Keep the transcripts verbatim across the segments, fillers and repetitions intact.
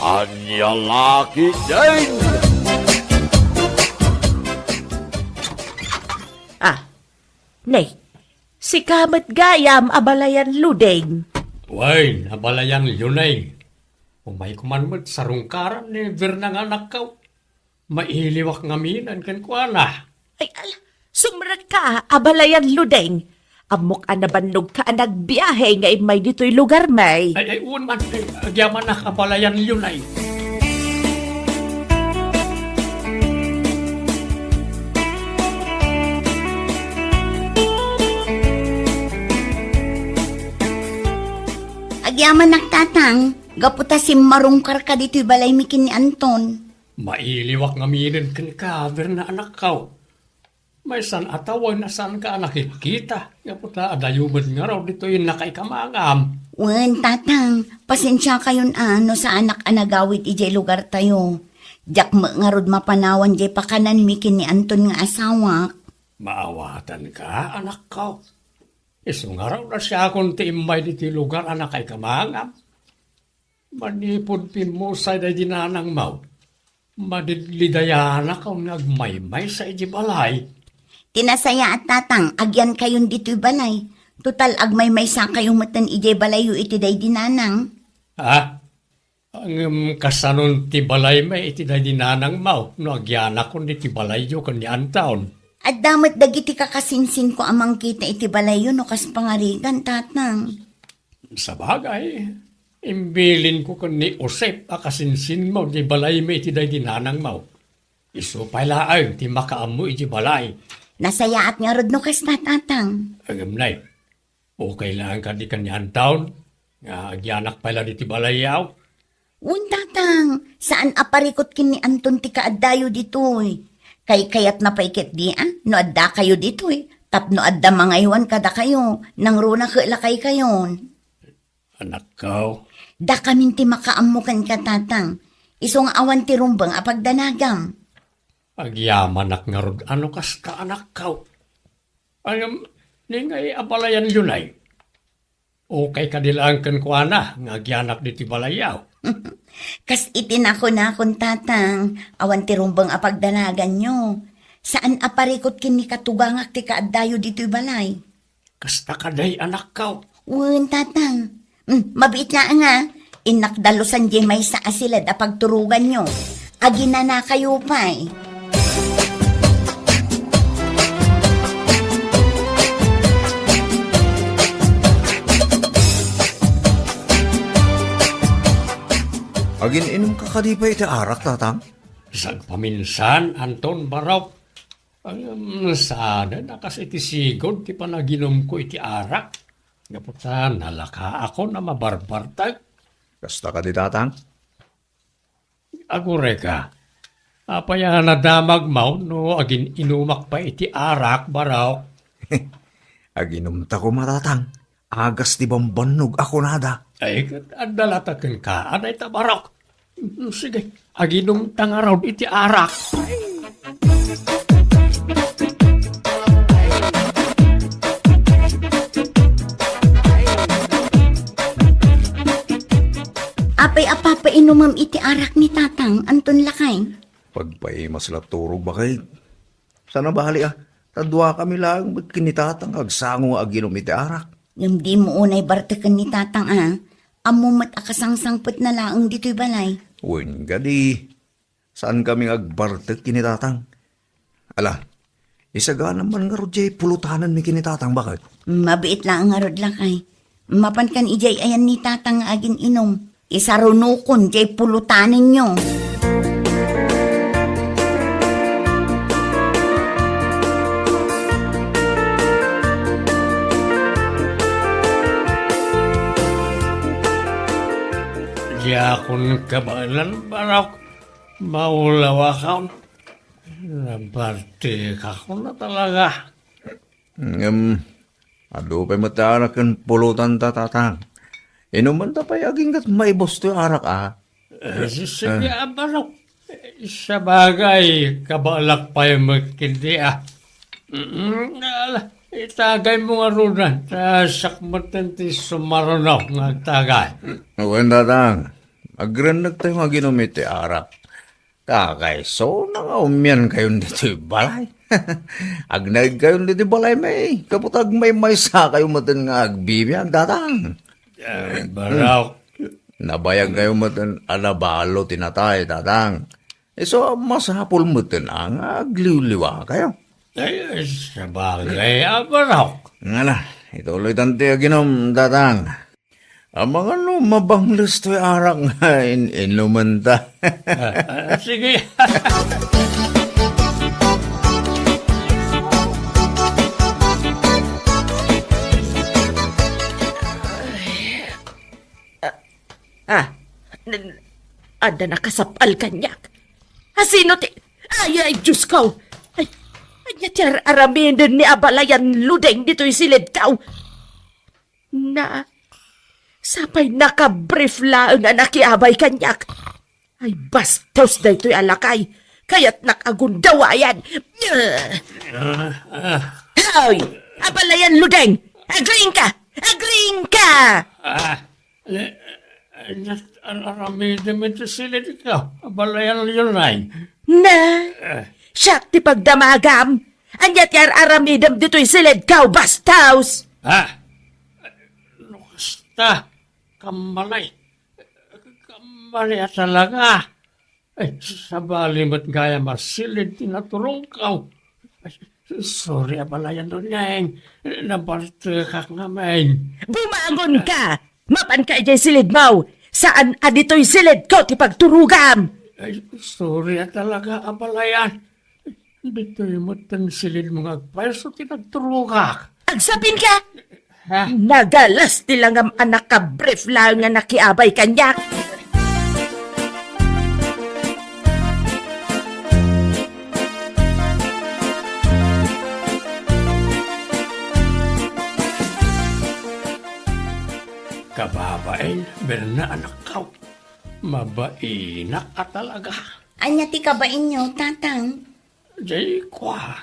Ania la ketdin? Ah, ne, sika met gayam, abalayan Luding. Wen, abalayan Lunay. Umayko man met sarungkaran ni Berna nga anakko. Mailiwak ngamin kenkuana. Ay, ala, sumrekka, abalayan Luding. Ammok a nabannogka a nagbiahe nga immay ditoy lugarmi. Ay, ay, wen man, ay, agyamanak, abalayan Lunay. Agyamanak, Tatang, gapu ta simmarungkarka ditoy balaymi ken ni Anton. Mailiwak ngamin kenka, Berna anakko. Maysan a tawen a saanka a nakitkita, gapu ta adayo met ngarud ditoy nakaikamangan. Wen, Tatang, pasensiakayon a no saanak a nagawid idiay lugartayo. Diak met ngarud mapanawan diay pakananmi ken ni Anton nga asawak. Maawatanka, anakko. Isu ngarud a siakon ti immay ditoy lugar a nakaikamangan. Manipud pimmusay daydi nanangmo, madidlidayanak nga agmaymaysa idiay balay. Ti nasayaat, Tatang, agyankayon ditoy balay. Total, agmaymaysakayo metten idiay balayyo iti daydi nanang. Ha? Ngem kasanon ti balaymi iti daydi nanangmo no agyanakon iti balayyo ken ni Anton? Adda met dagiti kakasinsinko a mangkita iti balayyo no kas pangarigan, Tatang. Sabagay, imbilinko ken ni Josep a kasinsinmo ti balaymi iti daydi nanangmo. Isu pay laeng ti makaammo iti balay. Nasayaat ngarud no kasta, Tatang. Ngem nay, okay laeng kadi ken ni Anton nga agyanak pay la diti balayyo? Wen, Tatang, saan a parikut ken ni Anton ti kaaddayo ditoy. Kaykayatna pay ketdi a no addakayo ditoy, tapno adda mangaywan kadakayo, nangruna ket lakaykayon. Anakko. Dakamin ti makaammo kenka, Tatang. Isu nga awan ti rumbeng a pagdanagam. Agyamanak ngarud a no kasta, anakko. Ngem, ni ngay abalayan Lunay. Okay kadi laeng kenkuana nga agyanak diti balayyo? Kas iti nakunakon, Tatang, awan ti rumbeng a pagdanaganyo. Saan a parikut ken ni katugangak ti kaaddayo ditoy balay. Kasta kadi, anakko. Wen, Tatang. Hmm, mabiit laeng a. Innak dalusan diay maysa a siled a pagturoganyo. Aginanakayo pay. Agin-inumka kadi pay iti arak, Tatang? Sagpaminsan, Anton, barok. Ngem saanen a kas iti sigud ti panaginumko iti arak. Gapu ta nalakaakon a mabarbartek. Kasta kadi, Tatang? Agurayka, apay a nadamagmo no agin-inumak pay iti arak, barok? Aginumta koma, Tatang. Agas ti bambannog a kunada. Ay, ket adda latta kenka a dayta, barok. Mm, sige, aginumta ngarud iti arak. Apay a papainumem iti arak ni Tatang, Anton lakay? Pagpaimas la turog, baket. Sana bali a, ta duakami laeng met ken ni Tatang nga agsango nga aginum iti arak. Ngem dimo unay barteken ni Tatang a, ammo met a kasangsangpetna laeng ditoy balay. Wen kadi, saankami nga agbartek ken ni Tatang. Ala, isaganam man ngarud diay pulotanenmi ken ni Tatang, baket. Mabiit laeng ngarud, lakay. Mapankan idiay ayan ni Tatang nga agin-inum. Isarunokon diay pulotanenyo. Diakon kabaelan, barok. Maulawakon. Nabartekakon a talaga. Ngem, adu pay met ti arak ken pulotanta, Tatang. Inumenta pay agingga maibus toy arak a. Eh, si-, sige, ah, barok. Sabagay, kabaelak pay met ketdi a. Mm, ala, itagaymo ngaruden, ta siak metten ti sumaruno nga agtagay. Wen, Tatang. Agrennegtayo nga aginom iti arak. Kakaiso, nangaummiankayon ditoy balay. Agnaedkayon ditoy balay, may, gapu ta agmaymaysa kayo meten nga agbibiag, Tatang. Eh, barok. Nabayag kayo meten a nabalo ti natay, Tatang. Isu a masapul meten a nga agliwliwa kayo. Ay, sabagay a barok. Ngala, ituloy tanti aginom, Tatang. Amangan no mabangles toy arak nga in-, inumen ta. Ah, ah, sige. Ah, n-, adda nakasap-al kaniak. Asino ti, ay, ay, Diyos ko! Ay, ania ti ar-, aramiden ni abalayan Ludeng ditoy silid ko? Na, sapay nakabrief laeng a nakiabay kaniak. Ay, bastos daytoy a lakay. Kayatnak a gundawayan. Ah, ah. Hoy! Abalayan Ludeng! Agriingka! Agriingka! Ah, eh, eh, ar-, aramidem iti silid ko. Abalayan Ludeng. Na, eh, siak ti pagdamagam. Ania ti ar-aramidem ditoy silid ko, bastos? Ah, no kasta, kammalay. Kammalay a talaga. Ay, sabali met gayam a silid ti naturongko. Ay, sorry, abalayan Luneng. Nabartekak ngamin. Bumangonka! Mapanka idiay silidmo! Saan a ditoy silidko ti pagturogam! Ay, sorry a talaga, abalayan. Ditoy met ti silidmo nga agpayso ti nagturogak. Agsapinka? Ha? Nagalas ti langam a nakabrief laeng nga nakiabay kaniak. Kababain, Berna, anakko. Mabainak a talaga. Ania ti kabainyo, Tatang? Jay, kua.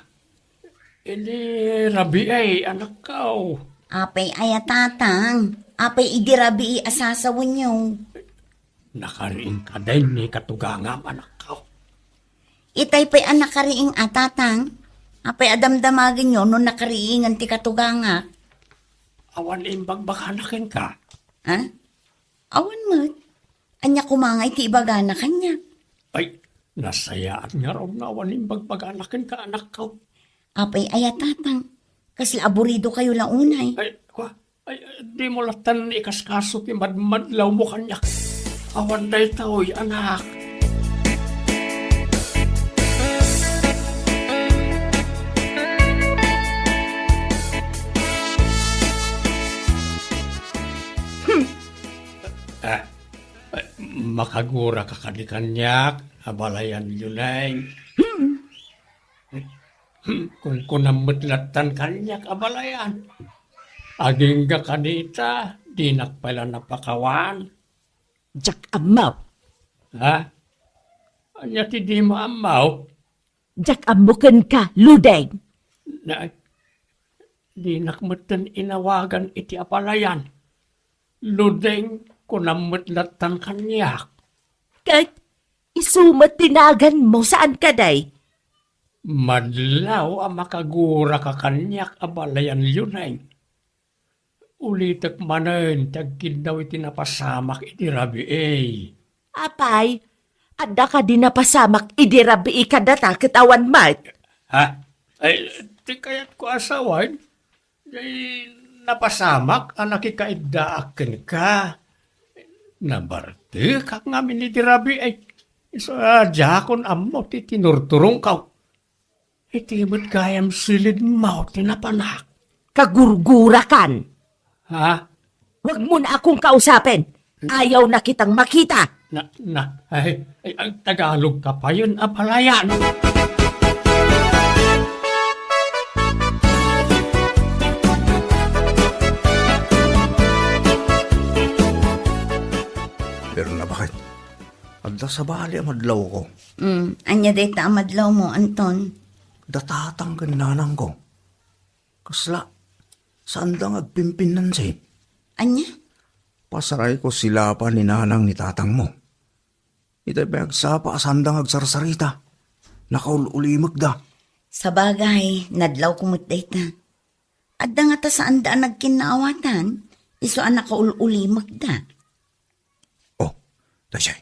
Idi rabii, anakko. Apay aya, Tatang? Apay idi rabii a sasawenyo? Nakariing kadin ni katugangam, anakko. Itay pay a nakariing a, Tatang? Apay a damdamagenyo no nakariingen ti katugangak? Awan imbagbagana kenka. Ha? Awan met. Ania koma nga iti ibagana kaniak? Ay, nasayaat ngarud no awan imbagbagana kenka, anakko. Apay aya, Tatang? Kasla aburidokayo la unay. Ay, kua, ay, dimo lattan ikaskaso ti madmadlawmo kaniak. Awan daytoy, anak. Hmm. Ah, Ay, makaguraka kadi kaniak, abalayan Luneng. Hmm. Kunkunam met lattan kaniak, abalayan. Agingga kadi ta, dinak pay la napakawan. Diak ammo. Ha? Ania ti dimo ammo? Diak ammo kenka, Ludeng. Na, dinak metten inawagan iti abalayan. Ludeng, kunam met lattan kaniak. Ket isu met ti naganmo, saan kadi? Madlaw a makaguraka kaniak, abalayan Luneng. Ulitek manen ti agkiddaw iti napasamak idi rabii. Apay, adda kadi napasamak idi rabii kadata ket awan met? Ha? Ay, ti kayatko a sawen, jay napasamak a nakikaiddaak kenka. Nabartekak ngamin idi rabii. Isu a diakon ammo ti tinurturongko. Iti met gayam silidmo ti napanak. Kagurgurakan. Ha? Huwag mo na akong kausapin. Ayaw na kitang makita. Na, na, ay, ay, ang Tagalog ka pa yun, abalayan. Pero na bakit? Adda sabali a madlawko. Mm, ania dayta a madlawmo, Anton? Da tatang ken nanangko. Kasla, saanda nga agpimpinnansi. Ania? Pasarayko sila pa ni nanang ni tatangmo. Itay pay agsapa a saanda nga agsarsarita. Nakaul-ulimekda. Sabagay, nadlawko met dayta. Adda ngata saanda a nagkinnaawatan, isu a nakaul-ulimekda. Oh, daydiay.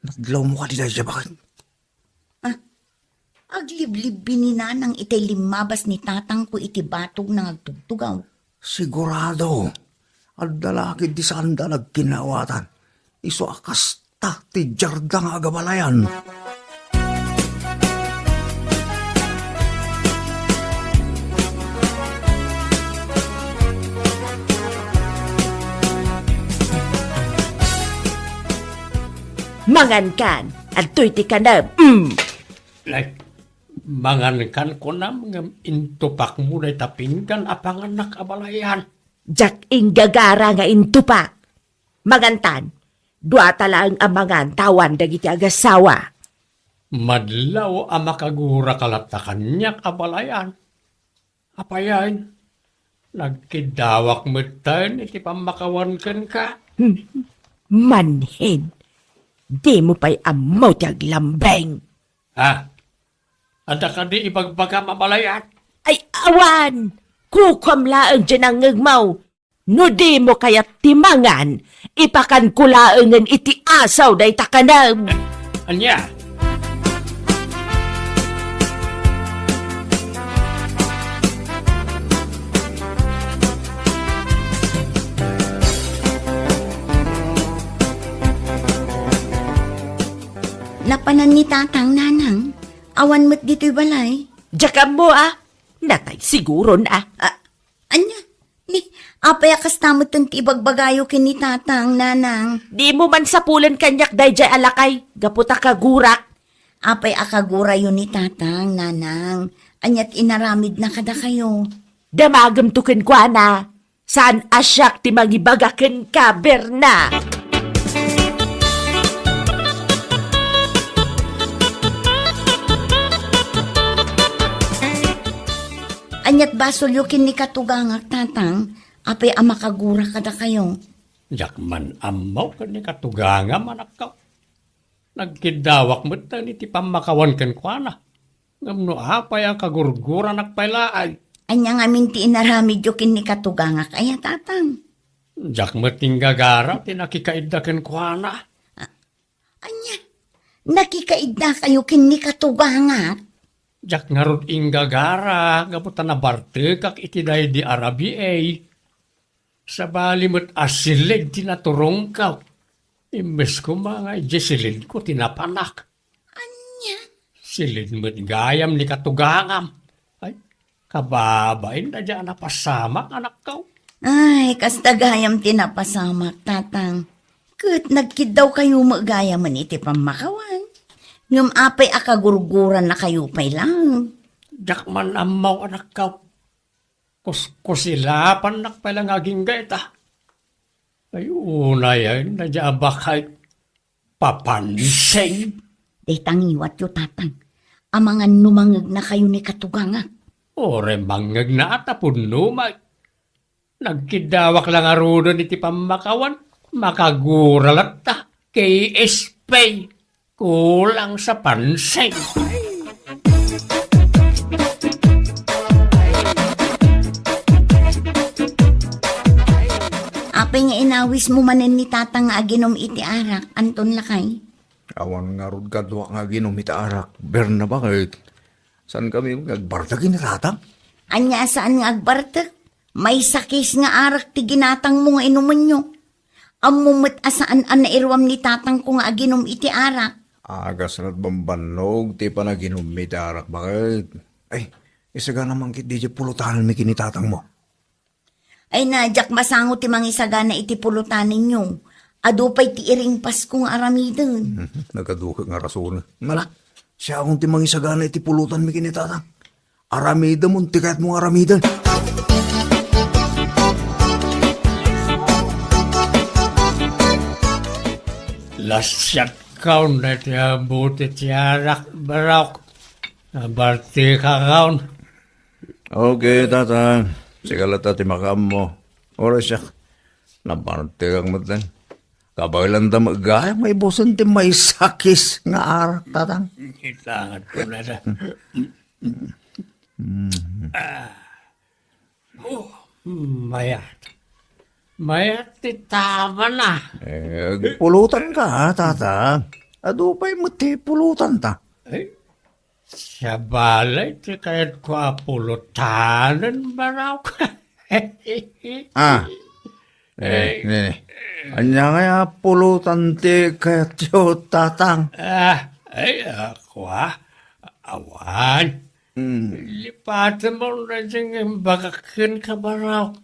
Nadlawmo kadi daydiay, baket? Ah, agliblibbi ni Nanang itay limmabas ni tatangko iti batogna nga agtugtugaw. Sigurado, adda la ketdi saanda a nagkinnaawatan. Isu a kasta ti diarda nga agabalayan. Mangankan, adtoy ti kanem. Mm. Ay, mangankan kunam ngem intupakmo dayta pinggan a panganak a balayan. Diak inggagara nga intupak. Mangantan, duata laeng a mangan ta awan dagiti agassawa. Madlaw a makaguraka latta kaniak a balayan. Apay, nagkiddawak metten iti pammakawan kenka. Hmm, manhin, dimo pay ammo ti aglambeng. Ah, adda kadi ibagbagam a balayan? Ay, awan! Kukuam laeng diay nangngegmo. No dimo kayat ti mangan, ipakanko laengen iti asaw dayta kanem. Ania? Napanan ni Tatang, Nanang. Awan met ditoy balay. Diak ammo, a. Natay siguron, a. A, Ania? Ni, apay a kasta metten ti ibagbagayo ken ni Tatang, Nanang? Dimo man sapulen kaniak daydiay a lakay, gapu ta kagurak. Apay a kagurayo ni Tatang, Nanang? Ania ti inaramidna kadakayo? Damagemto kenkuana. Saan a siak ti mangibaga kenka, Berna. Aniat basolyo ken ni katugangak, Tatang? Apay a makagura kadakayo? Diak man ammo ken ni katugangam, anakko. Nagkiddawak metten iti pammakawan kenkuana. Ngem no apay a kagurguranak pay laeng? Ania ngamin ti inaramidyo ken ni katugangak aya, Tatang? Diak met inggagara ti nakikaidda kenkuana. A-, ania? Nakikaiddakayo ken ni katugangak? Diak ngarud inggagara gapu ta nabartekak iti daydi a rabii. Sabali met a silid ti naturongko. Imbes koma nga idiay silidko ti napanak. Ania? Silid met gayam ni katugangam. Ay, kababain daydiay a napasamak, anakko. Ay, kasta gayam ti napasamak, Tatang. Ket nagkiddawkayo met gayamen iti pammakawan. Ngem apay a kagurgurannakayo pay laeng? Diak man ammo, anakko. Kuskusilapannak pay la nga agingga ita. Ay, unay, ay, nadya a bakay. Papansing. Dayta ngiwatyo, Tatang. Amangan no mangegnakayo ni katugangak. Uray mangngegna a ta pudno met. Nagkiddawak la ngaruden iti pammakawan. Makagura latta. K S P. Kulang sa pansin. Apay nga inawismo manen ni Tatang nga aginom iti arak, Anton lakay? Awan ngarud kaduak nga aginom iti arak, Berna, baket? Saan kami nga agbartek ni Tatang? Ania a saan nga agbartek? Maysa case nga arak ti ginatangmo nga inumenyo. Ammom met a saan a nairuam ni tatangko nga aginom iti arak. Agasat bambannog ti panaginummi iti arak, baket? Ay, isagana man ketdi diay pulotanenmi ken ni tatangmo. Ay na, diak masango ti mangisagana iti pulotanenyo. Adu pay ti iring Pasko nga aramiden. Mhm, nagadu ket nga rason. Mala, siakon ti mangisagana iti pulotanmi ken ni tatang. Aramidem ti kayatmo nga aramiden. Lasiat kaon daytoy a bote ti arak, barok. Nabarti ka kaon. Okay, tatang. Sika latta ti makaammo. Uray siak. Nabarti kak met. Kabaelanda met gayam nga ibusen ti maisakis nga arak, Tatang. Itangan ko na da. Oh, mayat. Mayat ti tabana. Eh, pulutanka, Tatang. Adu pay met ti pulutanta. Eh, Sabali ti kayatko a pulutanen, Barok. Ah. Eh, eh, ania ngay a pulutan ti kayatyo, Tatang? Ah, ay, ako, ah. Awan. Hmm. Lipatem mo na dyan yung bagakin ka, Barok.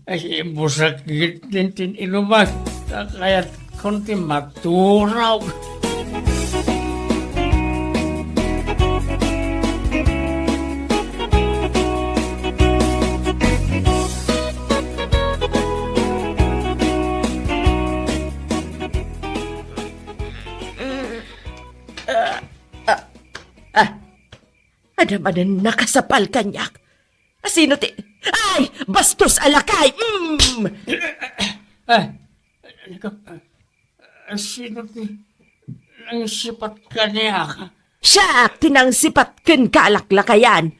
Ay, busakit din tin inuman. Kayat kon ti maturog. Ah, ah, ah. Adda manen nakasapal kaniak. Asino ti, ay, bastos a lakay! Mm! Ah, nako, ah, sino ti nangsipat kaniak? Siak ti nangsipat kenka a laklakayan.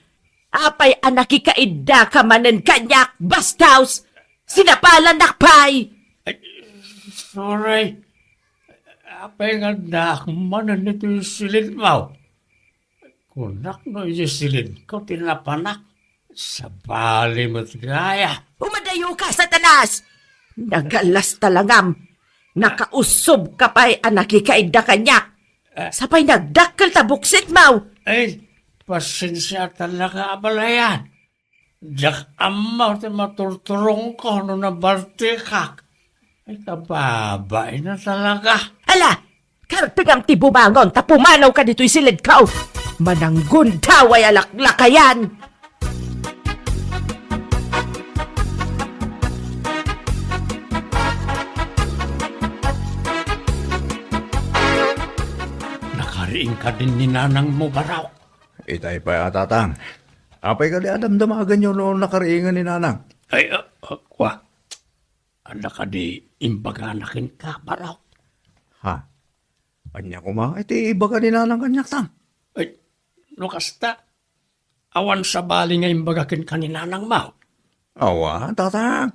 Apay a nakikaiddaka manen kaniak, bastos? Sinapalannak pay! Ay, sorry. Apay nga addaak manen ditoy silidmo? Kunak no idiay silidko ti napanak. Sabali met gayam. Umadayoka, Satanas! Nagalasta langam. Nakaussobka pay a nakikaidda kaniak. Eh. Sapay nagdakkel ta buksitmo. Ay, pasensia talaga, abalayan. Diak ammo ti maturturongko no nabartikak. Ay, kababain a talaga. Ala! Kartengam ti bumangon ta pumanawka ditoy silidko! Mananggundaway a laklakayan! Nakariing kadin ni nanangmo, Barok? Itay pay a, Tatang. Apay kadi a damdamagenyo no nakariingen ni Nanang? Ay, ah, ah, kua. Adda kadi imbagana kenka, Barok? Ha? Ania koma iti ibaga ni Nanang kaniak, Tang? Ay, no kasta, awan sabali nga imbaga kenka ni Nanangmo? Awan, Tatang.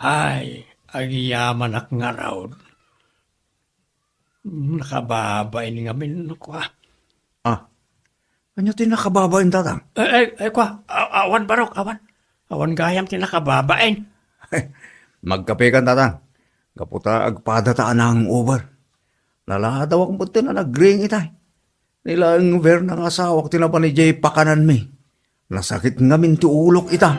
Ay, agyamanak ngarud. Nakababain ngamin, kua. Ah, ania ti nakababain, Tatang? Eh, eh, eh, kua, a-, awan, Barok, awan. Awan gayam ti nakababain. Magkapekan, Tatang. Gapu ta agpadata a hangover. Naladawak met ti nagring itay. Ni laeng Verna nga asawak ti napan idiay pakananmi. Nasakit ngamin ti ulok ita.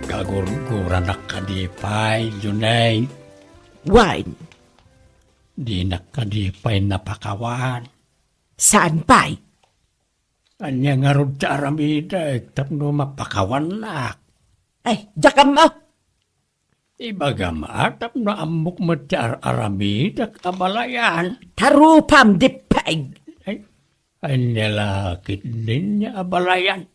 Gagurguranak kadi pay, Junay? Wen. Dinak kadi pay napakawan? Saan pay? Ania ngarud ti aramidek tapno mapakawannak? Ay, diak ammo. Ibagam a tapno ammok met ti ar-aramidek, abalayan. Ta rupam, Dippeg. Ay, ania la ketdin, abalayan.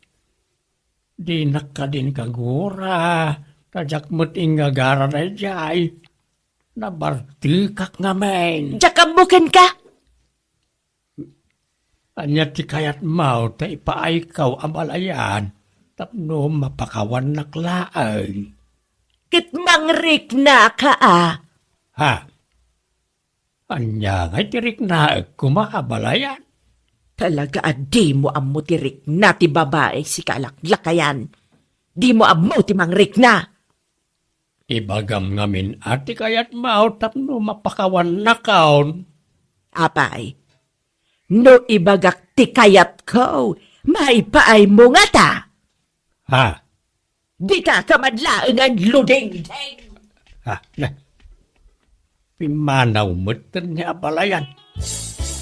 Dinak kadin kagura, ta diak met ingagara daydiay. Nabartikak ngamin. Diak ammo kenka. Ania ti kayatmo ta ipaayko, abalayan, tapno mapakawannak laeng? Ket mangriknaka a. Ha? Ania ngay ti riknaek koma, abalayan? Talaga a dimo ammo ti rikna ti babai, sika a laklakayan. Dimo ammo ti mangrikna. Ibagam ngamin a ti kayatmo tapno mapakawannakon. Apay, no ibagak ti kayatko, maipaaymo ngata? Ha? Dika ka man laengen, ludingding! Ha? Na. Pimmanaw met ni abalayan.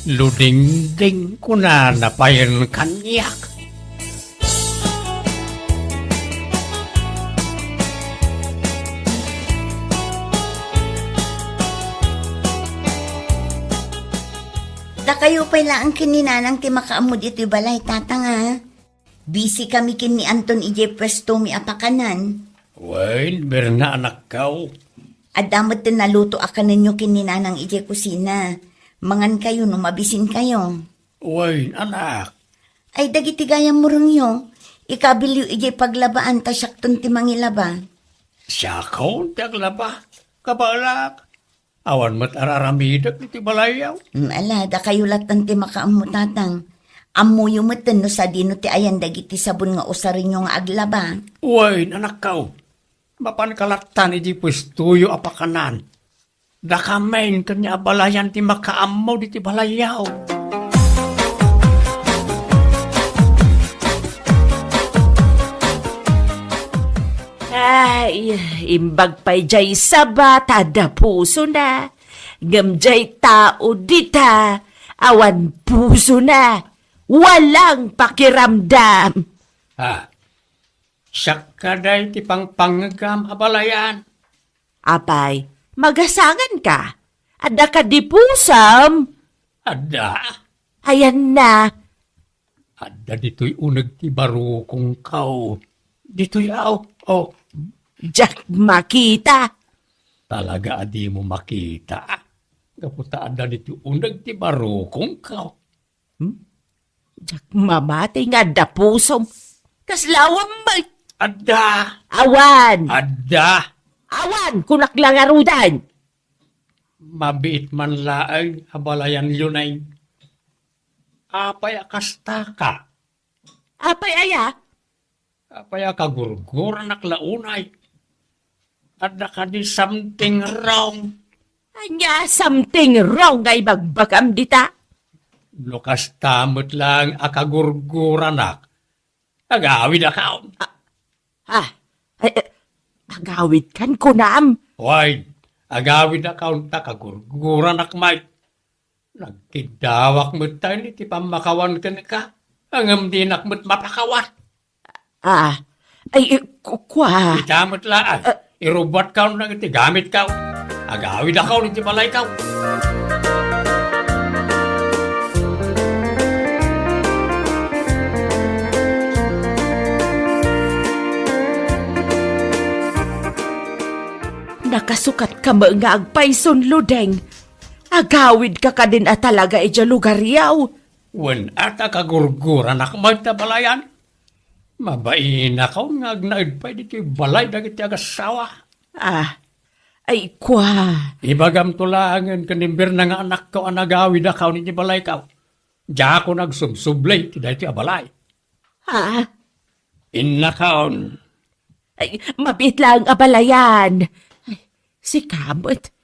Ludingding, kunana payen kaniak. Dakayo pay laeng ken ni Nanang ti makaammo ditoy balay, Tatang, a. Busy kami ken ni Anton idiay puestomi a pakanan. Wen, Berna, anakko. Adda met ti naluto a kanenyo ken ni Nanang idiay kusina. Mangankayo no mabisinkayo. Wen, anak. Ay, dagiti gayam mo, Rengyo, ikabilyo idiay paglabaan ta siakton ti mangilaba. Siakon ti aglaba? Kabaelak. Awan met ar-aramidek iti balayyo. Mm, ala, dakayo lattan ti makaammo, Tatang. Ammoyo metten no sadino ti ayan dagiti sabon nga usarenyo nga aglaba. Wen, anakko. Mapanka lattan iti puestoyo a pakanan. Dakamin ken ni abalayan ti makaammo diti balayyo. Ay, imbag pay jay saba ta adda pusona. Ngem jay tao dita, awan pusona. Walang pakiramdam. Ah, siak kadi ti pangpangngegam, abalayan. Apay, magasanganka? Adda kadi pusam? Adda. Ayanna. Adda ditoy uneg ti barukongko. Ditoy, aw, oh. Diak makita. Talaga a dimo makita? Gapu ta adda ditoy uneg ti barukongko. Hmm? Diak mamati nga adda pusom. Kasla awan met. Adda. Awan. Adda. Awan, kunak la ngaruden. Mabiit man laeng, abalayan, Luneng. Apay a kastaka? Apay aya? Apay a kagurguranak la unay? Adda kadi something wrong? Ania something wrong nga ibagbagam dita? No kasta met laeng a kagurguranak, agawidakon. Ah, ah, eh, eh, agawidkan kunam? Wen, agawidakon ta kagurguranak met. Nagkiddawak met ta iti pammakawan kenka, ngem dinak met mapakawan. Ah, ay, eh, ku-, kua. Ita met laeng, ah, irubatkon dagiti gamitko. Agawidakon iti balayko. Nakasukatka met nga agpayson, Ludeng. Agawidka kadin a talaga idiay lugaryo. Wen, ata kagurguranak met, abalayan. Mabainakon nga agnaed pay ditoy balay dagiti agassawa. Ah, ay, kua. Ibagamto laengen ken ni Berna nga anakko a nagawidakon iti balayko. Diakon agsubsubli iti daytoy a balay. Ha? Innakon. Ay, mabiit laeng, abalayan. Ay, sika met.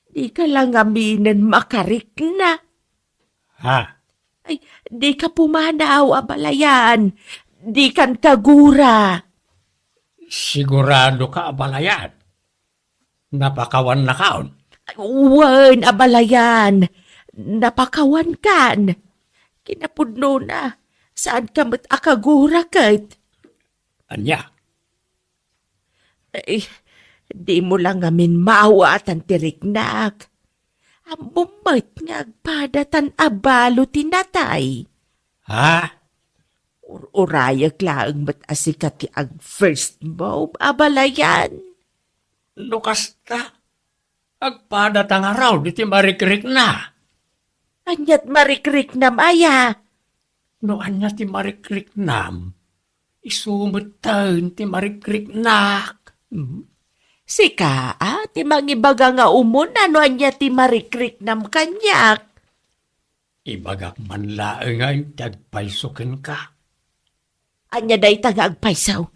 Dika la ngaminen makarikna. Ha? Ay, dika pumanaw, abalayan. Dikan kagura. Siguradoka, abalayan? Napakawannakon? Ay, wen, abalayan. Napakawankan. Kinapudnona, saanka met a kagura ket. Ania? Ay, dimo la ngamin maawatan ti riknak. Ammom met nga agpadatan a balo ti natay. Ha? Ur-urayek laeng met a sika ti ag-first move, abalayan. No kasta, agpadata ngarud iti marikrikna. Ania ti marikriknam aya? No ania ti marikriknam, isu metten ti marikriknak. Hmm? Sika a ti mangibaga nga umuna no ania ti marikriknam kaniak. Ibagak man laeng nga inted pay kenka. Ania dayta nga agpayso?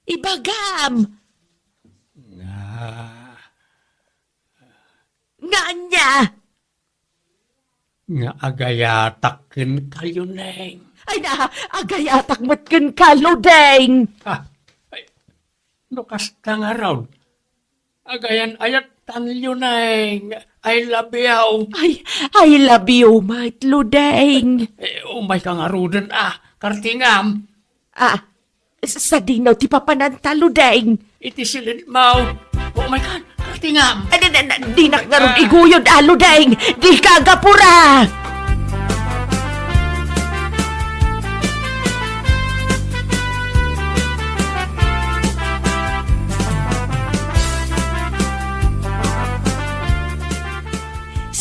Ibagam! Nga. Nga ania? Nga agayatak kenka, Luneng. Ay na, agayatak met kenka, Ludeng. Ah, ay, no kasta ngarud, agayan-ayat tan, Luneng. I love you. Ay, I love you met, Ludeng. Eh, umayka ngaruden a, kartingam. Ah, s-, sadino ti papananta, Ludeng? Iti silidmo. Umaykan, kartingam. Ah, di, di, di, dinak ngarud iguyod a, Ludeng. Dika agapura.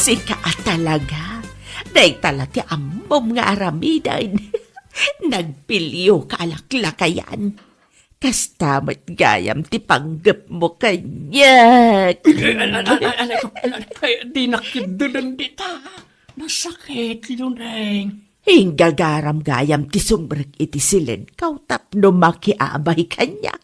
Sika a talaga, dayta la ti ammom nga aramiden. Nagpilioka a laklakayan. Kasta met gayam ti panggepmo kaniak. Ay, ay, ay, ay, ay, ay, ay, ay, dinak ketdinen dita. Nasakit, Luneng. Inggagaram gayam ti sumrek iti siledko tapno makiabay kaniak.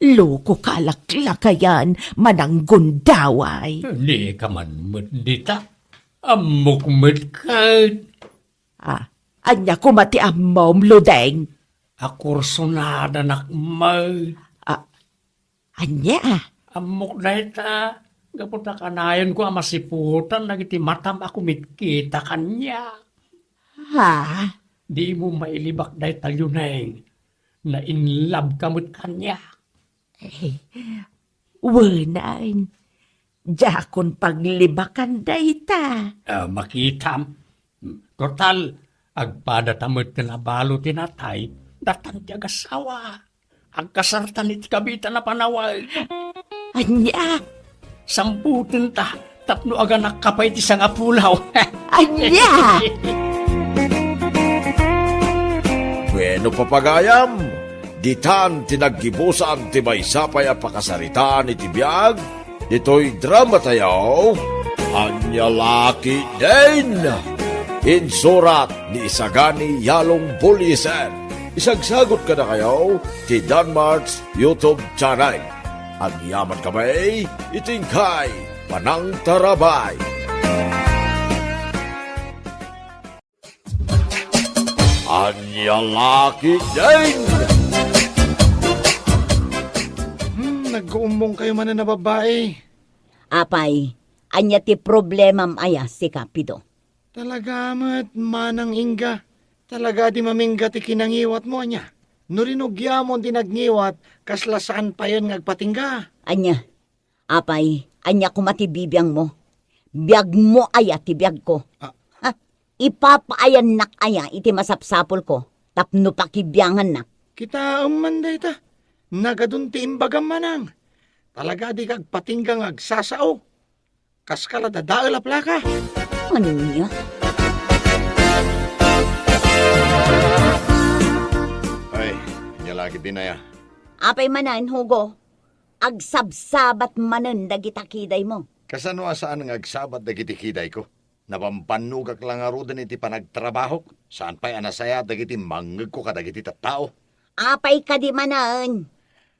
Lokoka a laklakayan, mananggundaway. Dika man met dita. Ammok met ket. Ah, ania koma ti ammom, Ludeng? A kursunadanak met. Ah, ania? Ammok dayta, gapu ta kanayonko a masiputan dagiti matam a kumitkita kaniak. Ha? Dimo mailibak dayta, Luneng. Na-in love ka met kaniak. Eh, wenan. Diakon paglibakan dayta. Ah, makitam. Total, agpadata met ken abalo ti natay, datan ti agasawa. Agkasartan iti kabitan a panawen. Ania? Sambutenta tapno aganakka pay ti sangapulaw. Ania? Bueno, papagayam, ditan ti naggibusan ti maysa pay a pakasaritaan iti biag ditoy dramatayo, Ania La Ketdin. Insurat ni Isagani Yalong Buliser. Isagsagut kadakayo ti Danmart's YouTube channel. Agyaman kami iti inkay panangtarabay. Ania La Ketdin! Hmm, nagkuummong kayo manen a babbai. Apay, ania ti problemam aya, sika, Pido? Talaga met, Manang Ingga. Talaga di mamingga ti kinangiwatmo, ania? No rinugiamon ti nagngiwat, kasla saan payen nga agpatingga. Ania? Apay, ania koma ti bibiangmo? Biagmo aya ti biagko? Ah. Ha? Ipapaayannak aya iti masapsapulko tapno pakibiangannak? Kitaem man dayta. Nagadun ti imbagam, manang. Talaga di ka agpatingga nga agsasao. Kaska la dadael a plaka. Ania? Ay, ania la ketdin aya? Apay manen, Hugo? Agsabsabat manen dagita kidaymo. Kasano a saan nga agsabat dagiti kidayko? Nabambannogak la ngaruden iti panagtrabahok. Saan pay a nasayaat dagiti mangngegko kadagiti tattao. Apay kadi manen?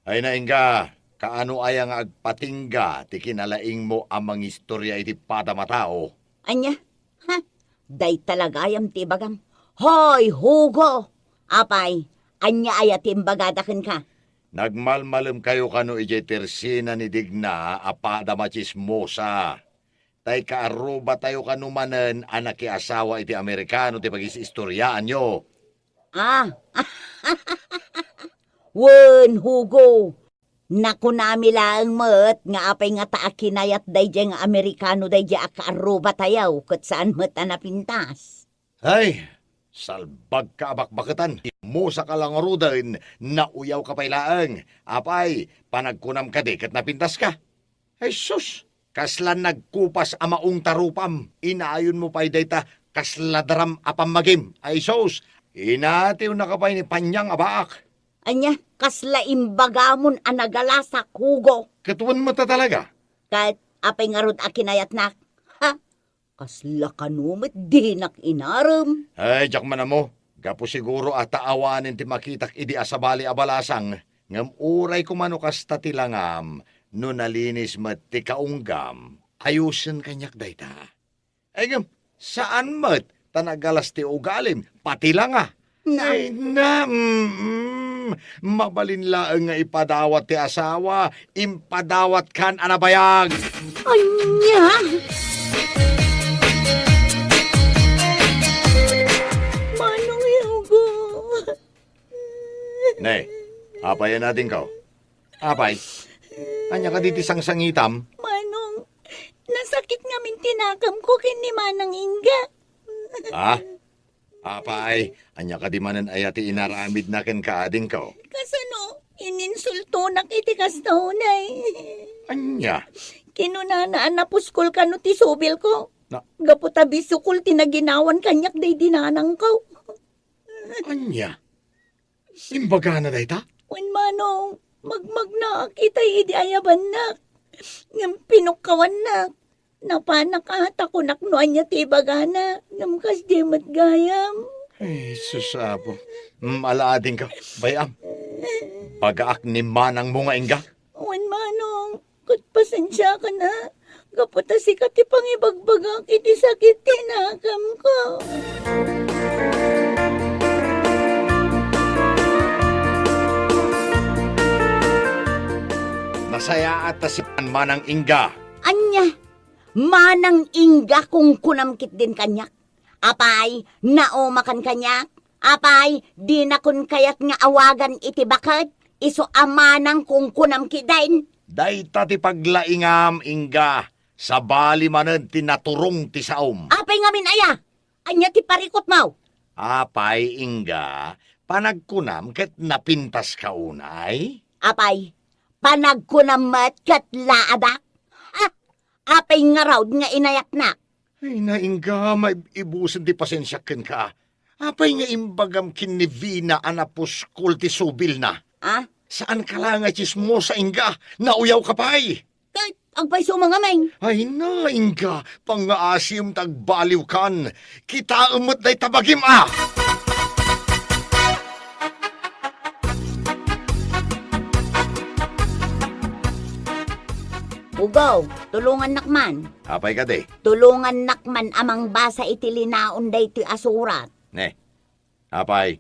Ay, naingga, kaano aya nga agpatingga ti kinalaingmo a mangistorya iti padam a tao? Ania? Ha? Dayta la gayam ti ibagam. Hoy, Hugo! Apay, ania aya ti imbagada kenka? Nagmalmalemkayo kano idiay tersina ni Digna a padam a tsismosa. Tay kaarrubatayo kano manen a nakiasawa iti Amerikano ti pagis-istoriaanyo. Ah! Wen, Hugo! Nakunami laeng met nga apay ngata a kinayat daydiay nga Amerikano daydiay a kaarrubatayo ket saan met a napintas. Ay, salbagka a bakbaketan. Immusaka la ngaruden, nauyawka pay laeng. Apay, panagkunam kadi ket napintaska? Ay sus, kasla nagkupas a maong tarupam. Inayonmo pay dayta kasla daram a pammagim. Ay sus, inatiwnaka pay ni Panyang a baak. Ania, kasla imbagamon a nagalasak, Hugo? Ket wen met a talaga? Ket apay ngarud a kinayatnak? Ha? Kasla kano met dinak inarem? Ay, diak man ammo. Gapu siguro a ta awanen ti makitak idi a sabali a balasang. Ngem uray koma no kasta ti langam, no nalinis met ti kaunggam, ayosen kaniak dayta. Ay, ngem, saan met ta nagalas ti ugalim, pati langa. Na. Ay, na, mm, mabalin laeng nga ipadawat ti asawa, impadawatkan a nabayag. Ania? Manong Hugo. Ne, apay a nadingkaw? Apay, ania kadi ti sangsangitam? Manong, nasakit ngamin ti nakemko ken ni Manang Ingga. Ah? Apay, ania kadi manen aya ti inaramidna kenka, adingko? Kasano, ininsultonak iti kasta unay. Ania? Kinunana a napuskol kano ti subilko. Na- Gapu ta bisukol ti naginawan kaniak daydi nanangko. Ania? Imbagana dayta? Wen, Manong, magmagnaak itay idi ayabannak. Ngem pinukkawannak. Napanak a ta kunak no ania ti ibagana, ngem kasdi met gayam. Ay, sus, Apo. Mm, alaadingka. Bay-am. Bagaak ni manangmo nga ingga. Wen, Manong, ket pasensiakan a. Gapu ta sika ti pangibagbagak iti sakit ti inakamko. Nasayaat ta si manang ingga. Ania? Manang ingga, kunkunam ketdin kaniak. Apay, naumakan kaniak? Apay, dinakon kayat nga awagan iti baket? Isu a manang kunkunam ketdin. Dayta ti paglaingam, ingga. Sabali manen ti naturong ti saom. Apay ngamin aya? Ania ti parikutmo? Apay, ingga, panagkunam ket napintaska unay? Apay, panagkunam met ket laadak? Ah, apay ngarud nga inayatnak? Ay, naingga, maib-ibusen ti pasensiak kenka. Apay nga imbagam ken ni Vina a napuskol ti subilna? Ah? Saanka la nga tsismosa, ingga, nauyawka pay. Ket agpayso mangameng. Ay, naingga, pangngaasim ta agbaliwkan. Kitaem met dayta bagim a. Ugaw, tulongannak man. Apay kadi? Tulongannak man a mangbasa iti linaon daytoy a surat. Ne, apay,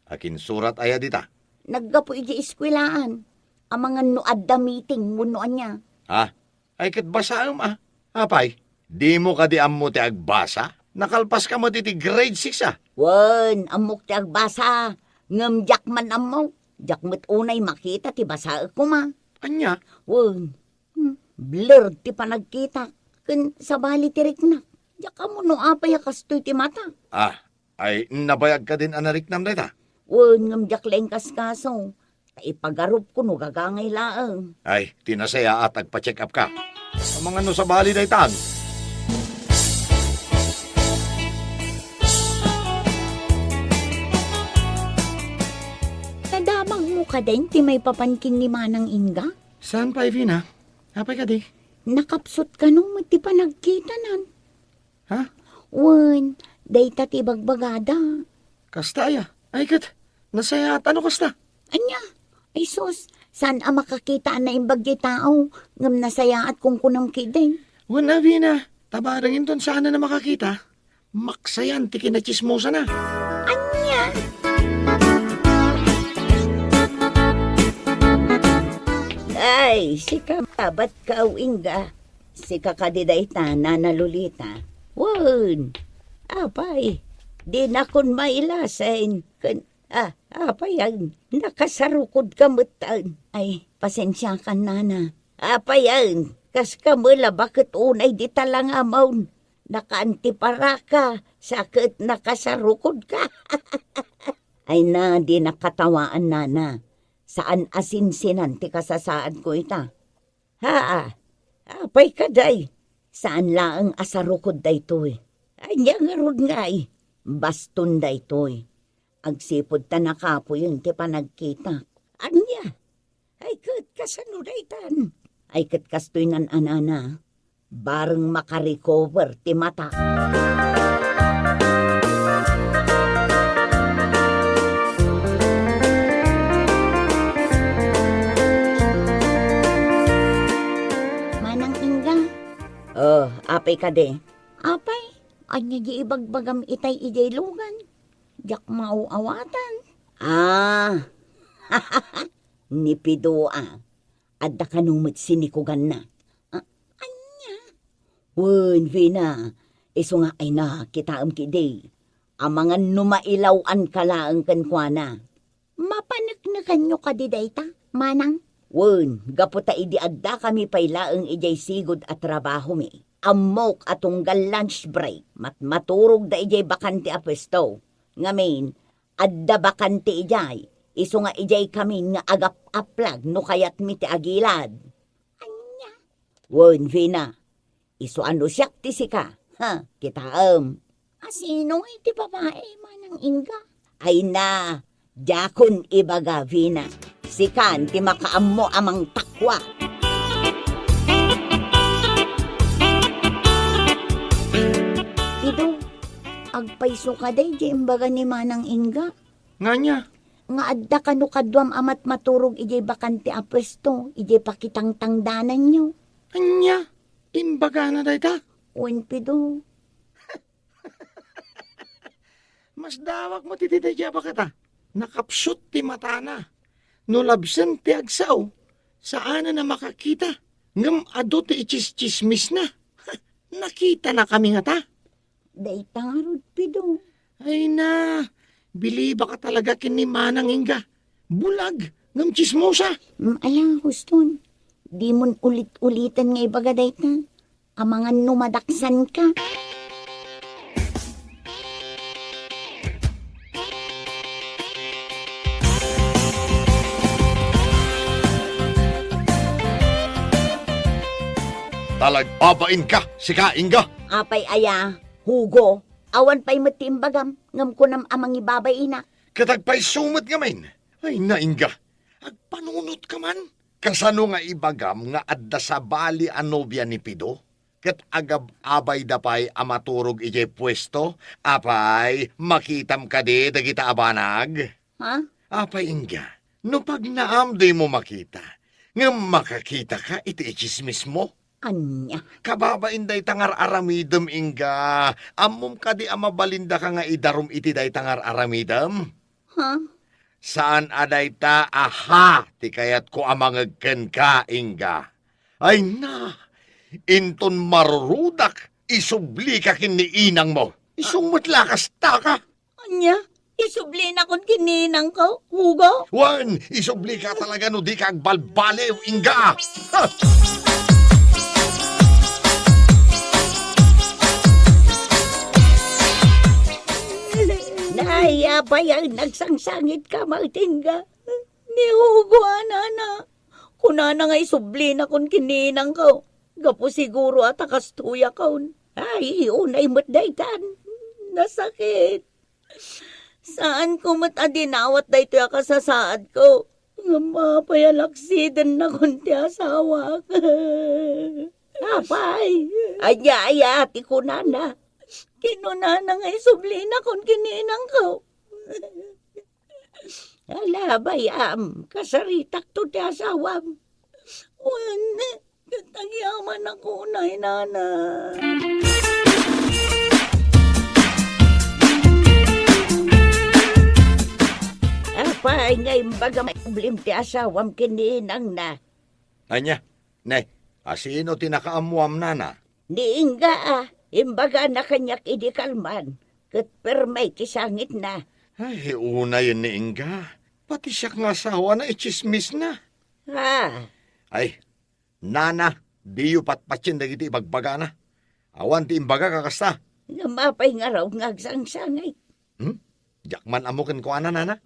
akinsurat aya dita? Naggapu iti eskuelaan. Amangan no adda meeting wenno ania. Ha? Ay, ket basaem a. Apay, dimo kadi ammo ti agbasa? Nakalpaska met iti grade six a. Wen, ammok ti agbasa. Ngem diak man ammo. Diak met unay makita ti basaek koma. Ania? Wen, hmm, blur ti panagkitak. Ken sabali ti riknak. Diak ammo no apay a kastoy ti mata. Ah, ay, nabayag kadin a nariknam dayta? Wen, ngem diak la inkaskaso. Ta ipagarupko no gagangay laeng. Ay, ti nasayaat agpa-check up ka. Amangan no sabali daytan. Nadamagmo kadin ti maipapan ken ni Manang Inga? Saan pay, Vina? Apay kadi? Nakapsut kano met ti panagkitanan? Ha? Wen, dayta ti ibagbagada. Kasta aya? Ay ket, nasayaat a no kasta? Ania? Ay sus, saan a makakita a naimbag ti tao, ngem nasayaat kunkunam ketdin. Wen a, Vina, ta bareng inton saanen a makakita, maksayan ti kinatsismosana. Ania? Ay, sika, babatka, Inga. Sika kadi dayta, Nana Lolita? Wen, apay, dinakon mailasin. Ken, ah, apay, ay, nakasarukodka metten. Ay, pasensiakan, Nana. Apay, ay, kaskami la baket unay dita langamon. Nakaantiparaka, sa ket nakasarukodka. Ay na, di nakatawaan, Nana. Saan a sinsinan ti kasasaadko ita. Haa, apay kadi? Saan laeng a sarukod daytoy. Ania ngarud ngay? Baston daytoy. Agsipud ta nakapuyen ti panagkitak. Ania? Ay ket kasano daytan? Ay ket kastoy nan-anana. Bareng makarecover ti mata. Manang Inga. Oh, apay kadi? Apay, ania di ibagbagam itay idiay lugan? Diak maaw-awatan. Ah, ni Pido a. Adda kano met sinikuganna. Ah, ania? Wen, Vina, isu nga ay na, kitaem kidi. Amangan no mailaw-anka laeng kenkuana. Mapaneknekanyo kadi dayta, Manang? Wen, gapu ta idi addakami pay laeng idiay sigud a trabahomi. Ammok a tunggal lunch break, matmaturogda idiay bakante a puesto. Ngamin, adda bakante idiay, isu nga idiay kamin nga agap-aplag no kayatmi ti agilad. Ania? Wen, Vina, isu a no siak ti sika, Ha, kitaem. Asino ngay ti babai, Manang Inga? Ay na, diakon ibaga, Vina. Sikan ti makaammo a mangtakwa. Ido, agpayso ka daydiay imbaga ni Manang Inga. Ngania? Nga adda kano kaduam a matmaturog idiay bakante a puesto, idiay pakitangtangdananyo. Ania? Imbagana dayta? Wen, Pido. Masdawak met iti daydiay a bakata. Nakapsut ti matana. No labsen ti agsao, saanen a makakita. Ngem adu ti itsistsismisna. Nakitanakami ngata. Dayta ngarud, Pido. Ay na, bilibaka talaga ken ni Manang Inga. Bulag, ngem tsismosa. Mm, ala, huston. Dimon ulit-uliten nga ibaga dayta. Amangan no madaksanka. Talagbabainka, sika, Inga. Apay aya, Hugo, awan pay met ti imbagam, ngem kunam a mangibabainak. Ket agpayso met ngamin. Ay, naingga, agpanunotka man. Kasano nga ibagam nga adda sabali a nobia ni Pido? Ket agab-abayda pay a maturog idiay puesto? Apay, makitam kadi dagita a banag? Ha? Apay, ingga, no pagnaam dimo makita, ngem makakitaka iti itsismismo? Ania? Kababain dayta nga ar-aramidem, ingga. Ammom kadi a mabalindaka nga idarum iti dayta nga ar-aramidem? Ha? Saan a dayta a ha ti kayatko a mangeg kenka, ingga. Ay na, inton marurudak, isublika ken ni inangmo. Isu met la kastaka. Ania? Isublinakon ken ni inangko, Hugo? Wen, isublika talaga no dika agbalbaliw, ingga. Ha! Nay, apay a nagsangsangitka met, ingga? Ni Hugo a nana, kunana nga isublinakon ken ni inangko. Gapu siguro a ta kastoyakon. Ay, unay met daytan. Nasakit. Saanko met a dinawat daytoy a kasasaadko. Ngem apay a laksidennakon ti asawak. Apay, ania aya ti kunana? Kinunana nga isublinakon ken ni inangko. Ala, bay-am, kasaritakto ti asawam. Wen, ket agyamanak unay, nana. Apay nga imbaga maikublim ti asawam ken ni inangna? Ania? Ne, asino ti nakaammuam, nana? Ni ingga a, imbagana kaniak idi kalman, ket perme ti sangitna. Ay, unayen ni ingga. Pati siak nga asawana, itsismisna. Ah. Ay, nana, diyo patpatien dagiti ibagbagana. Awan ti imbagak a kasta. Ngem apay ngarud nga agsangsangit? Hmm? Diak man ammo kenkuana, nana.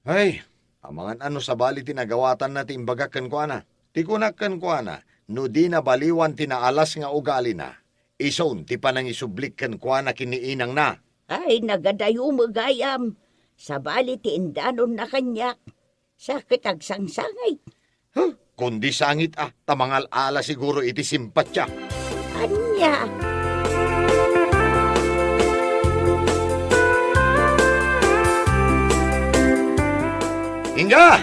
Ay, amangan a no sabali ti nagawatanna ti imbagak kenkuana. Ti kunak kenkuana, no dina baliwan ti naalas nga ugalina, isun ti panangisublik kenkuana ken ni inangna. Ay, nagadayo met gayam. Sabali ti indanonna kaniak. Sa ket agsangsangit. Huh? Kundi sangit a, ta mangal-ala siguro iti simpatiak. Ania? Ingga!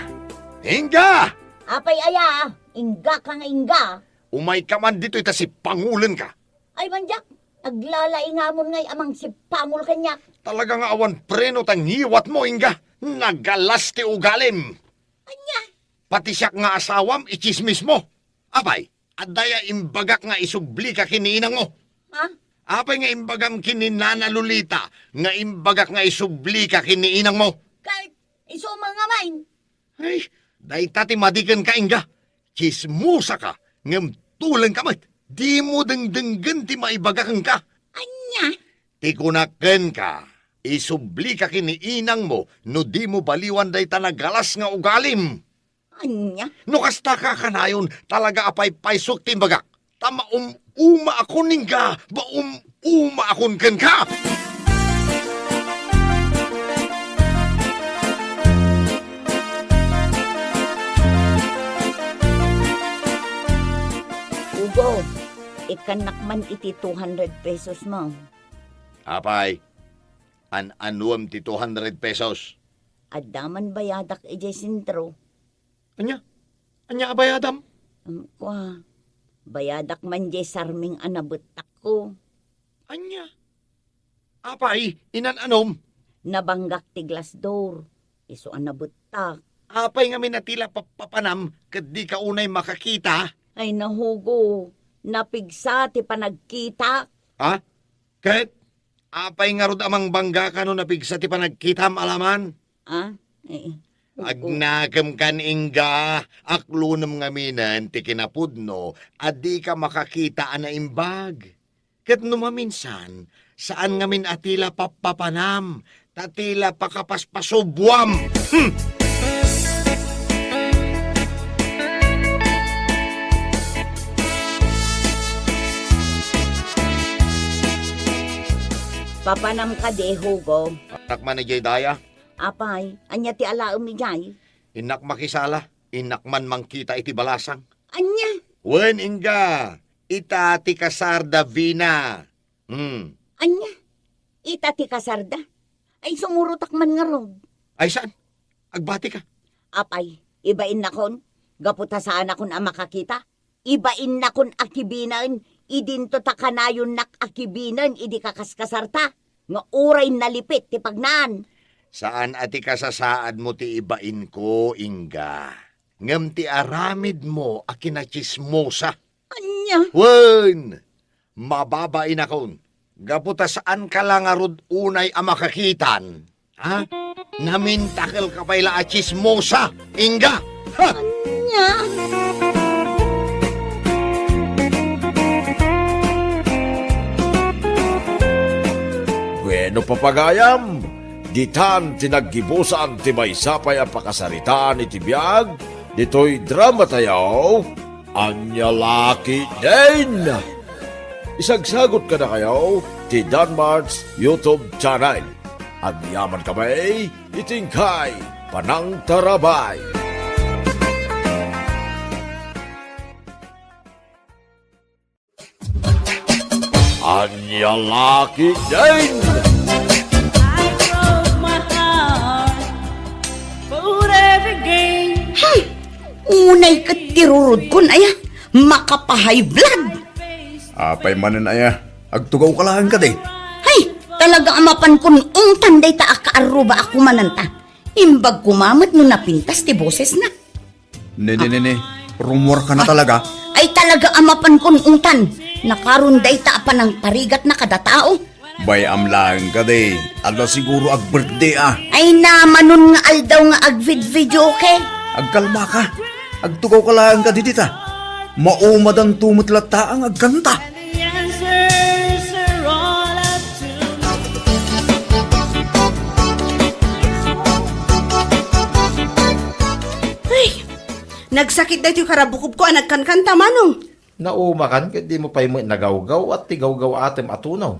Ingga! Apay aya? Inggaka nga ingga? Umayka man ditoy ta sipangulenka. Ay, mandiak, aglalaingamon ngay a mangsipangol kaniak. Talaga nga awan preno ta ngiwatmo, ingga. Nagalas ti ugalim. Ania? Pati siak nga asawam, itsismismo. Apay, adda aya imbagak nga isublika ken ni inangmo? Ha? Apay nga imbagam ken ni Nana Lolita nga imbagak nga isublika ken ni inangmo? Ket isu met ngamin. Ay, dayta ti madi kenka, ingga. Tsismosaka, ngem tulengka met. Dimo dengdenggen ti maibaga kenka. Ania? Ti kunak kenka, isublika ken ni inangmo no dimo baliwan dayta nagalas nga ugalim. Ania? No kasta ka kanayon, talaga a paypaysok ti imbagak. Ta maum-, Umaakon, Inga! Ba, um, umaakon kenka! Hugo, ikkannak man iti two hundred pesos mo. Apay, an-anuem ti two hundred pesos? Adda man bayadak idiay sentro. Ania? Ania a bayadam? Am, kua, bayadak man diay sarming a nabettakko. Ania? Apay, inan-anom? Nabanggak ti glass door. Isu a nabettak. Apay ngamin a ti la pappapanam ket dika unay makakita? Ay, na, Hugo, napigsa ti panagkitak. Ha? Ket apay ngarud a mangbangga ka no napigsa ti panagkitam, alaman? Ah, eh, Hugo. Agnakem kan, Inga, aklonem ngaminen ti kinapudno a dika makakita a naimbag. Ket no maminsan, saan ngamin a ti la pappapanam, ta ti la pakapaspasubuam. Hmm! Papanam kadi, Hugo? Anak man idiay daya. Apay, ania ti alaem idiay? Innak makisala, innak man mangkita iti balasang. Ania? Wen, Inga, ita ti kasarda, Vina. Hmm. Ania? Ita ti kasarda? Ay, sumurotak man ngarud. Ay, saan? Agbati ka. Apay, ibainnakon, gapu ta saanakon a makakita. Ibainnakon a kibinaen, idinto ta kanayonnak a kibinaen idi kakaskasarta, nga uray nalipit ti pagnaan. Saan a ti kasasaadmo ti ibainko, Inga. Ngem ti aramidmo a kinatsismosa. Ania? Wen, mababainakon, gapu ta saanka la ngarud unay a makakitan. Ha? Namintakelka pay la a tsismosa, Inga! Ha? Ania? Bueno, papagayam, ditan ti naggibusan ti maysa pay a pakasaritaan iti biag ditoy drama tayo, Ania La Ketdin! Isagsagut kadakayo ti Danmart's YouTube channel. Agyaman kami iti inkay panangtarabay. Ania La Ketdin! I broke my heart, but every game. Hay! Unay ket ti rurudkon, aya, makapa-high blood. Apay manen, aya, agtugaw ka laeng kadi? Hay! Talaga a mapankon ungtan dayta a kaarruba a kumananta. Imbag koma met no napintas ti bosesna. Ne, ne, ne, ne. Rumor ka na talaga? Ay, talaga a mapankon ungtan. Nakaron dayta a panangparigatna kada tao. Bay-am laeng kadi. Adda siguro ag-birthday a. Ay, namanon nga aldaw nga agvid-videoke. Agkalma ka. Agtugaw ka laeng kadi dita. Maumadanto met latta nga agkanta. Ay, nagsakit daytoy karabukobko a nagkankanta, Manong. Naumakan ket dimo pay met nagaw-gaw-at ti gaw-gaw-atem a tunaw.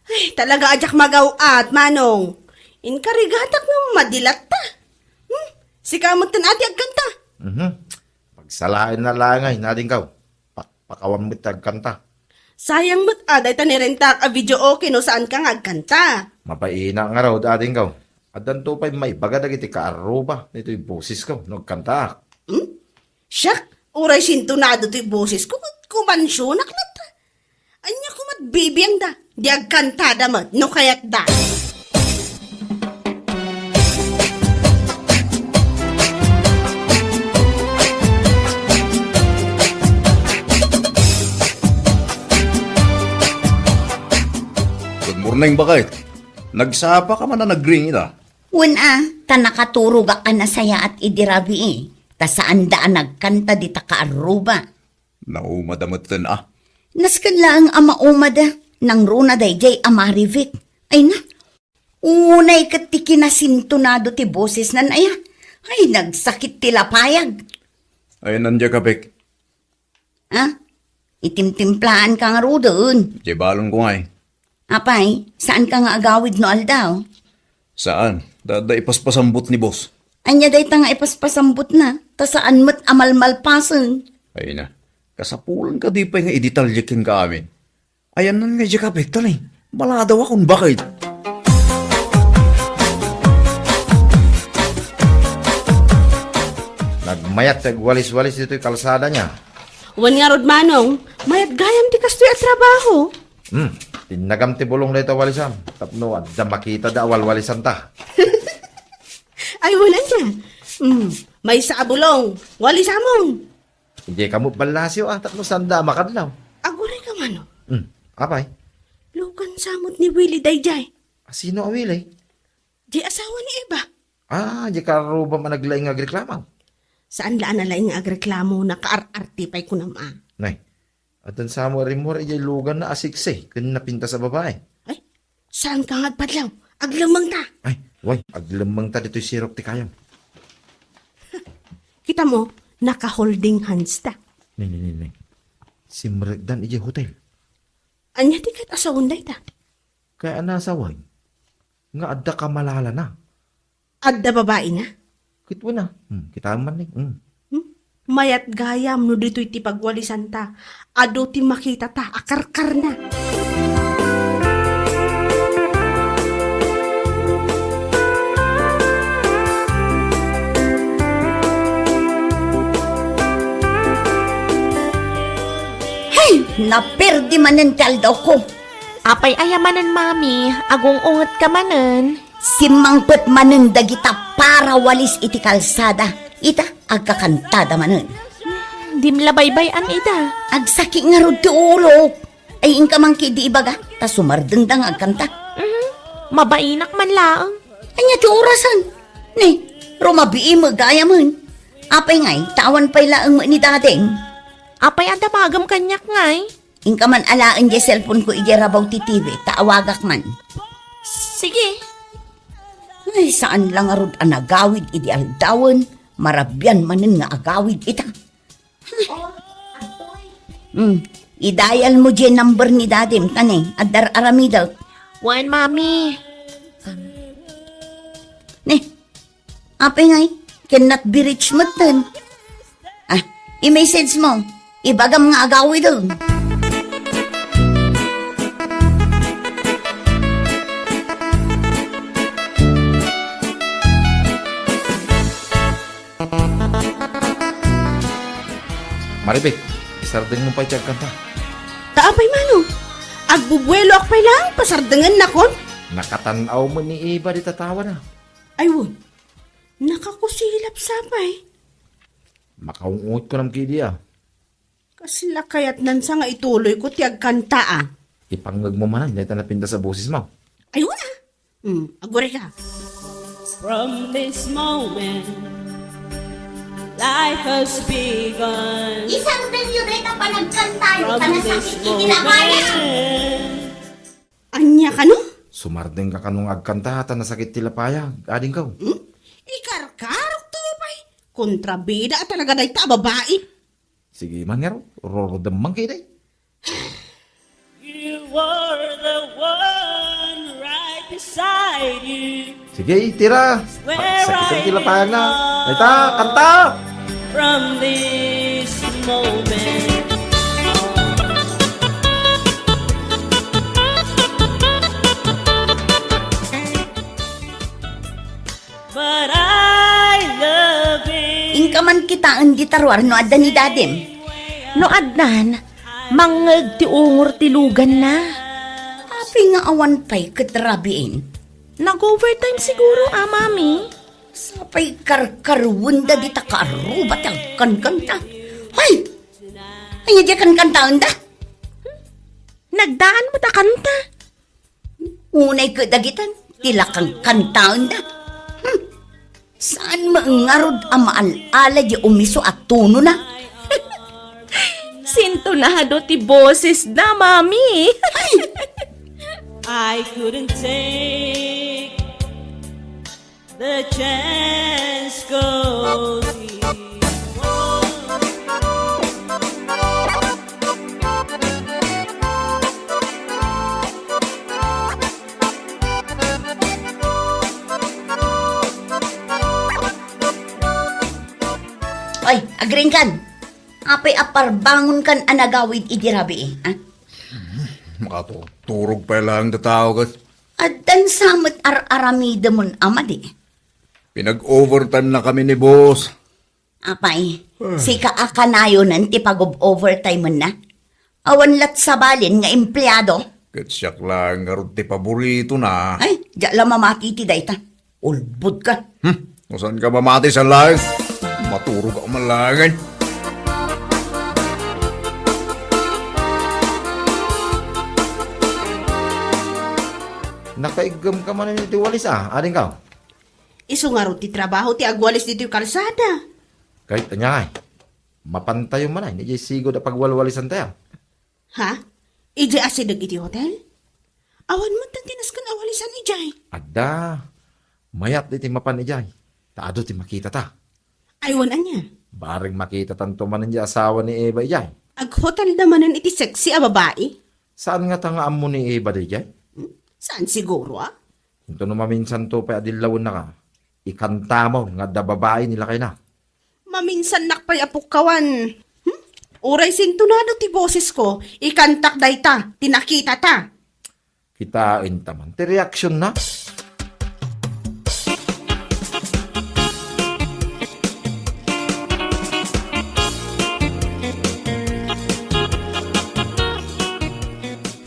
Ay, talaga a diak magaw-at, Manong. Inkarigatak nga madi latta. Hmm? Sika met ten a ti agkanta. Mhm. Pagsalaen na laeng ay, nadingkaw. Pakpakawan met ti agkanta. Sayang met a dayta nirentak a videoke no saanka nga agkanta. Mabaina ngarud, adingkaw. Addanto pay maibaga dagiti kaarruba ditoy bosesko no agkantaak. Hmm? Siak, uray sintonado toy bosesko, kumansionak latta. Ania koma't bibiangda? Di agkantada met no kayatda. Good morning, baket. Nagsapa ka man a nagring ita? Wen a, ta nakaturogak a nasayaat idi rabii, ta saanda a nagkanta dita kaarruba. Naumada metten a. Nasken laeng a maumada, nangruna daydiay a Marivic. Ay na, unay ket ti kinasintonado ti bosesnan aya. Ay, nagsakit ti lapayag. Ay, nandiak a, Bek. Ha? Itimtimplaanka ngaruden. Diay balonko ngay. Apay, saanka nga agawid no aldaw? Saan. Da, da ipaspasambot ni boss. Ania dayta nga ipaspasambotna? Ta saan met a malmalpasen. Ay na. Kasapulan ka di pay nga idetalye kenka amin. Ayanna nga diay kape, ta ni, maladaw a kon bakit. Nagmayat ti agwalis-walis ditoy kalsada niya. Wen ngarud, Manong, mayat gayam ti kastoy a trabaho. Hmm, tinnagam ti bulong dayta walisam. Tapno adda makitada a walwalisanta. Ay, wen ania. Hmm, maysa a bulong. Walisamon. Idiay kamo ballasyo, ah, tapno sanda a makadlaw. Aguray ka, Manong. Hmm, apay? Lugan sa met ni Willie daydiay. Ah, sino a Willie? Di asawa ni Eva. Ah, di karrubam a naglaing nga agreklamo. Saan la a nalaing nga agreklamo, nakaar-arte pay kunam a. Nay, addan sa mo rimmuar idiay luganna a siksi ken napintas a babai. Ay, saanka nga agpadlaw? Aglemmengta. Ay, way, aglemmengta ditoy sirok ti kayam. Kita mo, naka-holding hands ta. Ni, ni, ni, ni. Simrekdan idiay hotel. Ania ti ket asawen dayta? Kaya nasaway nga adda kamalalana. Adda babaina? Kituna. Hmm, kita man ni. Hmm. Hmm? Mayat gayam no ditoy ti pagwalisanta. Adu ti makitata a karkarna. Hey! Naperdi manen ti aldawko. Apay aya manen, Mami? Agung-ungetka manen? Simmangpet manen dagita para walis iti kalsada. Ita, agkakantada manen. Hmm, dim la baybay-an ida. Agsaki ngarud ti ulok. Ay, inka man ketdi ibaga, ta sumardengda nga agkanta. Mhm. Mabainak man laeng. Ania ti orasen? Ni, rumabii met gayamen. Apay ngay, ta awan pay laeng met ni dadem. Apay a damagem kaniak ngay? Inka man alaen diay cellphone ko idiay rabaw ti T V, ta awagak man. Sige. Ay, saan la ngarud a nagawid idi aldawen, marabian manen nga agawid ita. Hmm, idayal mo diay number ni dadem, ta ni, adda ar-aramidek. Wen, Mami. Ni, apay ngay, cannot be reached metten. Ah, i-message mo. Ibagam nga agawiden. Maribek, isardeng mo pay ti agkanta. Ta apay, Manong? Agbubueloak pay laeng, pasardengennakon? Nakatan-aw met ni Eva dita tawana. Ay, wen. Nakakusilap sa pay. Makaung-ot ko nam kidi, ah. Kasla kayatnan sa nga ituloy ko ti agkanta, ah. Ipangngeg mo manen, dayta napintas a boses mo. Ay, wala. Hmm, aguray ka. From this moment, life has begun. Isang venue dayta panagkanta, from this moment. Ania kano? Sumardengka kano nga agkanta, ta nasakit ti lapayag, adingko. Hmm? Ikarkarok to pay. Kontrabida talaga dayta a babai. Sige man ngarud, rurudem man ketdi. You are the one right beside you. Sige, tira. Where I belong. Sakit ti lapayagna. Dayta, kanta! From this moment. But I love it. Inka man kitaen dita ruar no adda ni dadem. No addan, mangngeg ti ungor ti luganna. Apay nga awan pay ket rabiin? Nag-overtime siguro, a, Mami. Sapay karkarwenda dita kaarruba ti agkankanta. Hay! Ania diay kankantaenda? Nagdaan met a kanta. Unay ket dagitan, ti la kankantaenda. Hmm. Saan met ngarud a maal-ala diay umiso a tonona? Sintonado ti bosesda, Mami. Ay! I couldn't take the chance 'cause it won't. Oy, agriingkan. Apay a parbangonkan a nagawid idi rabii, a? Makaturturog pay laeng ti tao ket. Addan sa met ar-aramidemon a madi. Pinag-overtime na kami ni boss. Apay, Ah. sika a kanayonen ti pag-overtime na? Awan lat sabalin nga empleado. Ket siak laeng ngarud ti paboritona. Ay, diak la mamati iti dayta. Ulbodka. Hmm, no saan ka mamati, saan laeng? Maturog ka man laeng. Nakaiggem ka manen iti walis, a, adingko? Isu ngarud ti trabaho ti agwalis ditoy kalsada. Ket ania ngay, mapantayo manen idiay sigud a pagwalwalisantayo. Ha? Idiay asideg iti hotel? Awan met ti nasken a walisan idiay. Adda. Mayat iti mapan idiay. Ta adu ti makitata. Ay, wen ania? Bareng makitatanto manen ti asawa ni Eva idiay. Aghotelda manen iti sexy a babai? Saan ngata nga ammo ni Eva daydiay? Hmm? Saan siguro, a? Intono maminsanto pay a dillawennaka, ikantamon nga adda babai ni lakayna. Maminsannak pay a pukkawan. Hmm? Uray sintonado ti bosesko, ikantak dayta ti nakitata. Kitaenta man ti reaksionna.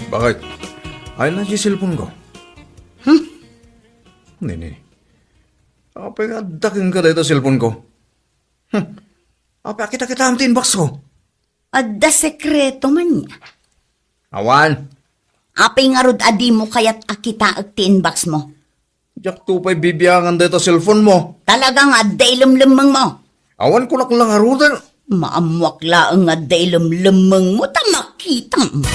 Bakit? Ay na ti cellphone ko. Hmm? Nini. Apay nga adda kenka dayta cellphone ko? Hmm. Apay a kita-kitaem ti inbox ko? Adda sekreto man nia? Awan. Apay ngarud a dimo kayat a kitaek ti inbox mo? Diakto pay bibiangan dayta cellphone mo. Talaga nga adda ilemlemmeng mo. Awan ko nak la ngaruden. Maammoak laeng nga adda ilemlemmeng mo ta makitam.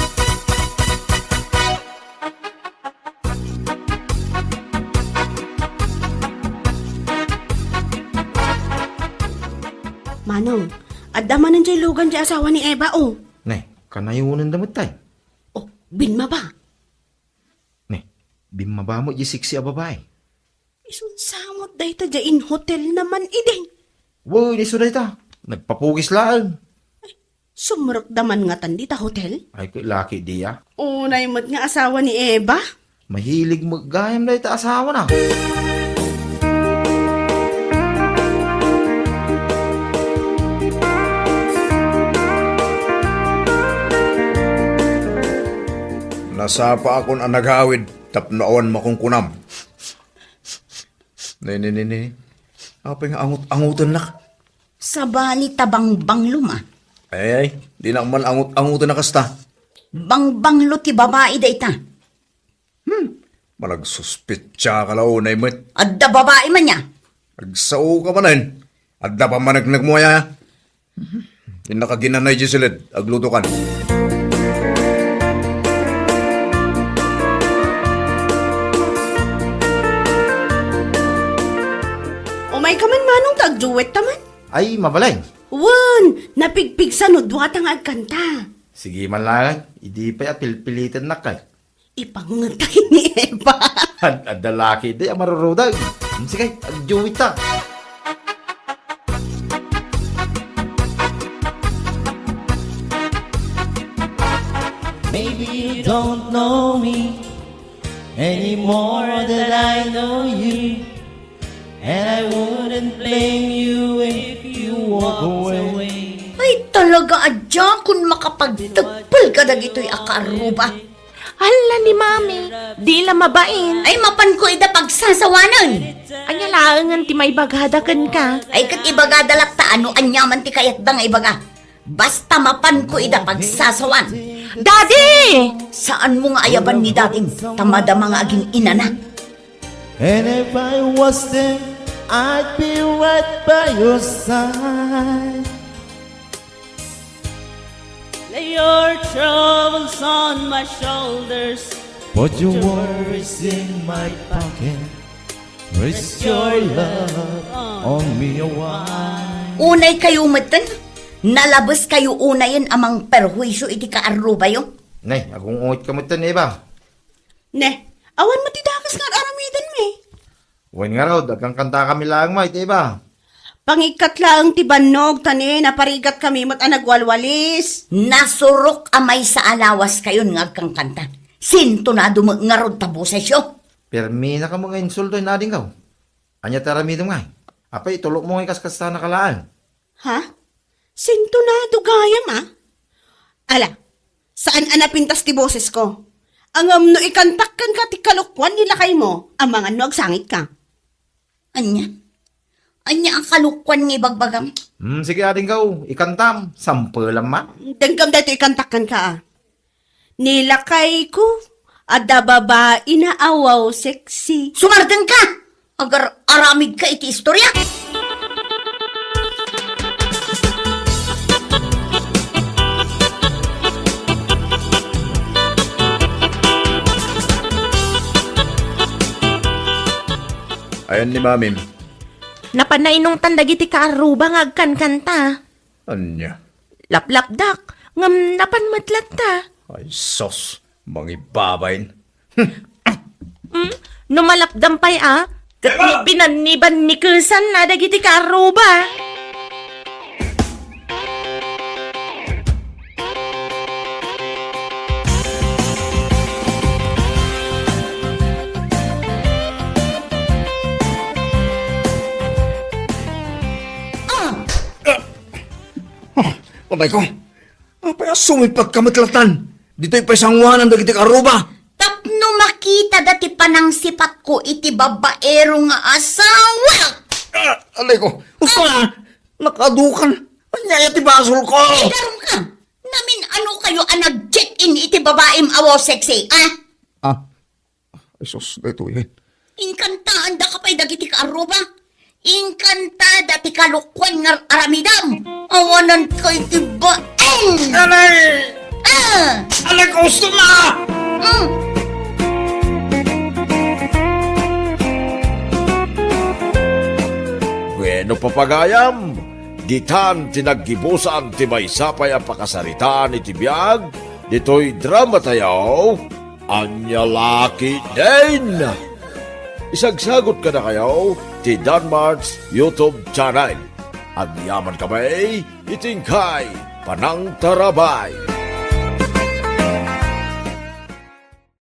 Manong, adda manen diay lugan ti asawa ni Eva, o. Ne, kanayonenda met tay. O, bimmaba. Ne, bimmaba met diay sexy a babai. Isun sa met dayta diay in-hotelna man idi. Wen, isu dayta. Nagpapugis laeng. Sumrekda man ngatan dita hotel? Ay, ket laki diay. Unay met nga asawa ni Eva? Mahilig met gayam dayta asawana. Nasapaakon a nagawid tapno awan makunkunam. Ne, ne, ne, ne. Apay nga angut-angutennak? Sabali ta bangbanglom a. Ay, ay, dinak man angut-anguten a kasta. Bangbanglo ti babai dayta. Hmm, managsuspitsa ka la unay met. Adda babai man nia. Agsao ka manen. Adda pammaneknek mo aya. Innaka ginanay, Giselle, aglutokan. Umay ka man, Manong, ta agduet ta man. Ay, mabalin. Wen, napigpigsa no duata nga agkanta. Sige man laeng, idi pay a pilpilitennak kay. Ipangngeg ni Eva. Ad-, adda laki di a marurudeg. Hmm, sige, agduet ta. Maybe you don't know me any more than I know you. And I wouldn't blame you if you walked away. Ay, talaga, adda kun makapagtagpel kadagitoy a kaarruba. Hala ni Mami, di la mabain. Ay, mapanko ida pagsasawanen. Ania laengen ti maibagada kenka? Ay, ket ibagada latta no aniaman ti kayatda nga ibaga. Basta mapanko ida pagsasawan. Daddy! Saanmo nga ayaban ni dadim, ta madama nga agin-inana. And if I was there, I'd be right by your side. Lay your troubles on my shoulders. Put your worries in my pocket. Rest your love on me a while. Unay kayo metten, nalabes kayo unayen a mangperhuisyo iti kaarrubayo. Ne, agung-ungit ka metten, Eva. Ne, awan met ti dakes nga ar-aramidenmi. Wen ngarud, agkankanta kami laeng met, Eva. Pangikkat laeng ti bannog, ta ni naparigatkami met a nagwalwalis. Nasurok a maysa a lawaskayon nga agkankanta. Sintonado met ngarud ta bosesyo. Permi na kamo nga insulto, adingko. Ania ti aramidem ngay? Apay, itulokmo nga ikaskasta a nakalaan. Ha? Sintonado gayam, a? Ala, saan a napintas ti bosesko. Ngem no ikantak kenka ti kalokuan ni lakaymo, amangan no agsangitka. Ania? Ania a kalokuan nga ibagbagam? Hmm, sige, adingko, ikantam, sampelam man. Denggem daytoy ikantak kenka, a. Ni lakayko, adda babaina a wow sexy. Sumardengka! Agar-aramidka iti istorya! Ayan ni Mamim. Napan nainungtan dagiti kaarruba nga agkankanta. Ania? Laplapdak, ngem napan met latta. Ay, sus, mangibabain. Hmm? No malapdam pay, a, ket Eva! Binanniban ni Kusan na dagiti kaarruba. Ah! Ah! Ah, patay ko. Apay a sumipatka met latan? Ditoy pay sanguanan dagiti kaarruba. Tapno makitada ti panangsipatko iti babaero nga asawa. Ah, alay ko. Usto na. Nakadukan. Ania ti basol ko? Idarum ka. Namin-ano kayo a nag-check-in iti babaem a wow sexy, ah? Ah, ay sus, daytoy. Inkantaandaka pay dagiti kaarruba. Inkantada ti kalokuan nga aramidam. Awanan kay ti baeng. Alay! Ah! Alay, gusto na! Mm. Bueno, papagayam, ditan ti naggibusan ti maysa pay a pakasaritaan iti biag ditoy drama tayo. Ania la ketdin? Isagsagut kadakayo ti Danmart's YouTube channel. Agyaman kami iti inkay panangtarabay.